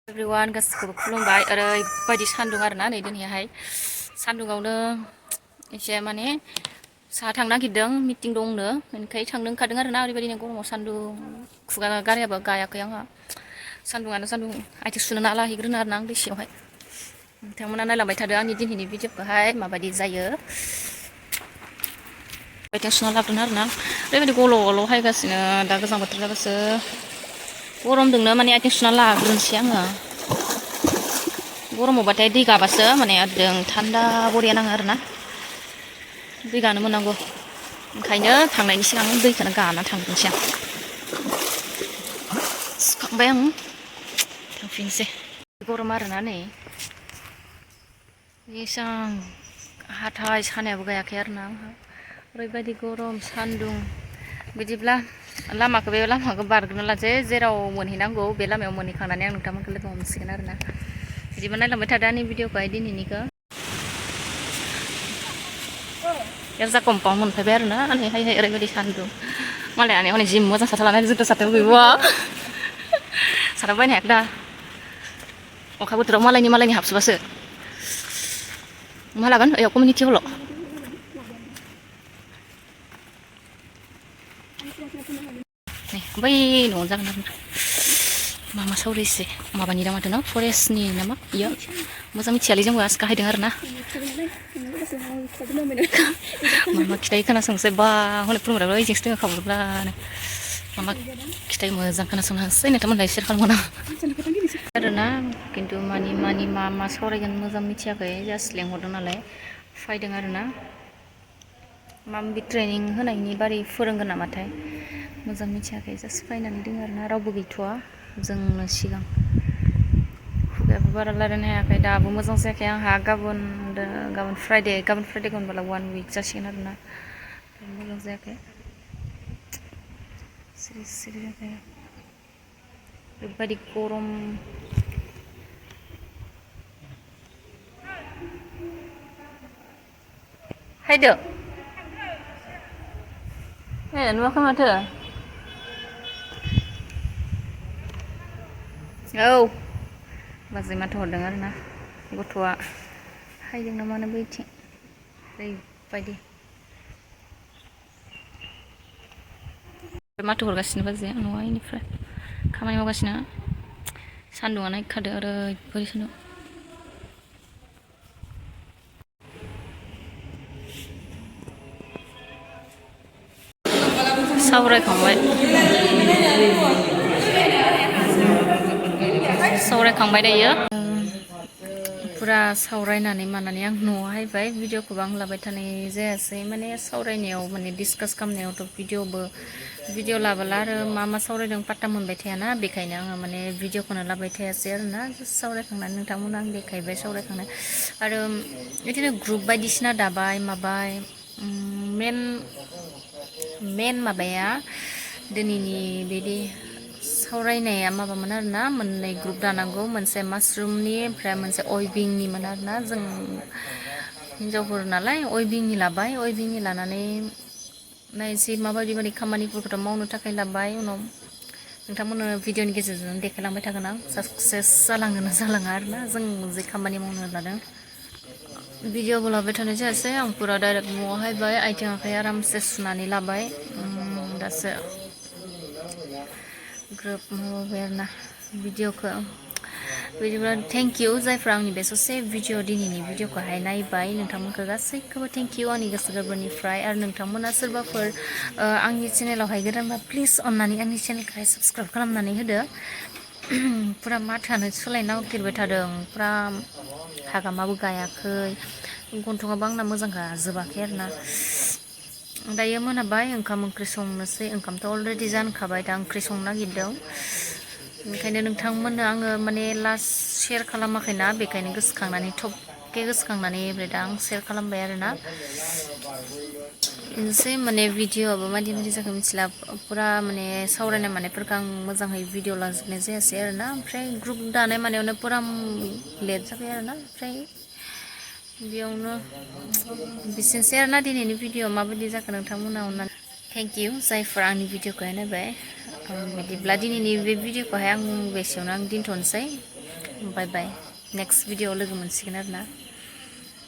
Everyone गासिखौबो खुलुमबाय ओरैबायदि सान्दुं आरोना नै दिनैहाय सान्दुङावनो एसे माने साहा थांनो नागिरदों मिटिं दंनो ओंखाय थांनो ओंखारदों आरोना ओरैबायदिनो गरमाव सान्दुं खुगा गारायाबो गायाखै आंहा सान्दुङानो सान्दुं आथिं सुना लाहैग्रोनो आरोना आं दैसेयावहाय नोंथांमोना नायलांबाय थादो आंनि दिनैनि भिडिअखौहाय माबायदि जायो आथिं सुना लाग्रोनो आरोना ओरैबायदि गल' गल' हायगासिनो दा गोजां बोथोर जाबासो गरमदोंनो माने आथिं सुना लाग्रोनोसै आङो गरमावबाथाय दै गाबासो माने एकदम थान्दा बरिया नाङो आरोना दै गानो मोननांगौ ओंखायनो थांनायनि सिगां दैखौनो गाना थांग्रोनोसै आं सुखांबाय आं थांफिनसै गरम आरोना नै एसां हाथाय सानायाबो गायाखै आरोना आंहा ओरैबायदि गरम सान्दुं बिदिब्ला बे लामाखौ बारग्रोना लासै जेराव मोनहैनांगौ बे लामायाव मोनहैखांनानै आं नोंथांमोनखौ लोगो हमसिगोन आरोना बिदिबा नायलांबाय थादो आंनि भिडिअखौहाय दिनैनिखौ एरजा कम्पाउन्ड मोनफैबाय आरोना नैहाय ओरैबायदि सान्दुं मालाय आनै हनै जि मोजां साथा लानानै जुथा साथायाव गैबावा साथा बायनो हायाखै दा अखा बोथोराव मालायनि हाबसोबासो मा लागोन ओयाव कमिउनिटि हलाव बै न'आवनो जागोन आरोना मा सावरायसै माबानि दा माथो न फरेस्टनि नामा इयो मोजां मिथियालै जोंबो आसखा हायदों आरोना मा खिथायो खोनासंसै बा हनै फोरोंग्राफ्रा ओइजोंसो दोङो खावब्लानो मा खिथायो मोजां खोनासंनो हासै नोंथांमोनहा सेयार खालामगोन आरोना खिन्थु मा सावरायगोन मोजां मिथियाखै जास्ट लेंहरदों नालाय फैदों आरोना माबा ट्रेनिं होनायनि बारै फोरोंगोन नामाथाय मोजां मिथियाखै जास्ट फैनानै दङ आरोना रावबो गैथ'वा जोंनो सिगां खुगायाबो बारा रायलायनो हायाखै दाबो मोजां जायाखै आंहा गाबोन फ्राइडेखौ होनबोला 1 week जासिगोन आरोना मोजां जायाखै सिरि जायाखै ओरैबायदि गरम हायदो नुवाखै माथो औ बाजै माथो हरदों आरोना गथ'आ हायदों ना मानो बैथिं ओरैबायदि माथो हरगासिनो बाजैया न'आ इनिफ्राय खामानि मावगासिनो सान्दुङानो नायखादो ओरैबायदि सान्दुं सावरायखांबाय दायो फुरा सावरायनानै मानानै आं न'आव हायबाय भिडिअखौबो आं लाबाय थानाय जायासै माने सावरायनायाव माने डिसकास खालामनायावथ' भिडिअ लाबोला आरो मा सावरायदों पात्ता मोनबाय थायाना बेखायनो आङो माने भिडिअखौनो लाबाय थायासै आरोना सावरायखांनानै नोंथांमोन आं देखायबाय सावरायखांनाय आरो बिदिनो ग्रुप बायदिसिना दाबाय माबाय मेन माबाया दिनैनि बिदि सावरायनाया माबामोन आरोना मोननै ग्रुप दानांगौ मोनसे मासरुमनि ओमफ्राय मोनसे अइभिंनिमोन आरोना जों हिन्जावफोर नालाय अइभिंनि लाबाय अइभिंनि लानानै नायसै माबायदि खामानिफोरखौथ' मावनो थाखाय लाबाय उनाव नोंथांमोननो भिडिअनि गेजेरजों देखायलांबाय थागोन आं साक्सेस जालाङोना जालाङा आरोना जों जे खामानि मावनो लादों भिडिअबो लाबाय थानाय जायासै आं फुरा डाइरेक्ट न'आव हायबाय आथिं आखाइ आरामसे सुनानै लाबाय दासो ग्रोब माबाबाय आरोना भिडिअखौ बिदिब्ला थेंक इउ जायफ्रा आंनि बे ससे दिनैनि भिडिअखौहाय नायबाय नोंथांमोनखौ गासैखौबो थेंक इउ आंनि गोसो गोरबोनिफ्राय आरो नोंथांमोना सोरबाफोर आंनि चेनेलावहाय गोदानबा प्लिज अननानै आंनि चेनेलखौहाय साबस्क्राइब खालामनानै होदो फुरा माथोआनो सोलायनो नागिरबाय थादों फुरा हागामाबो गायाखै गन्थङाबो आंना मोजां गाजोबाखै आरोना दायो मोनाबाय ओंखाम ओंख्रि संनोसै ओंखामथ' अलरेडि जानखाबाय दा ओंख्रि संनो नागिरदों ओंखायनो नोंथांमोननो आङो माने लास्ट सेयार खालामाखैना बेखायनो गोसोखांनानै ओमफ्राय दा आं सेयार खालामबाय आरोना बेनोसै माने भिडिअआबो मादि जाखो मिथिला फुरा माने सावरायनाय मानायफोरखौ आं मोजाङै भिडिअ लाजोबनाय जायासै आरोना ओमफ्राय ग्रुप दानाय मानायावनो फुरा लेट जाबाय आरोना ओमफ्राय बेयावनो बिसोरनोसै आरोना दिनैनि भिडिअ माबायदि जाखो नोंथांमोना अननानै थेंक इउ जायफोरा आंनि भिडिअखौहाय नायबाय बिदिब्ला दिनैनि बे भिडिअखौहाय आं बेसेयावनो दोनथ'नोसै बाय बाय नेक्स्ट भिडिअआव लोगो मोनसिगोन आरोना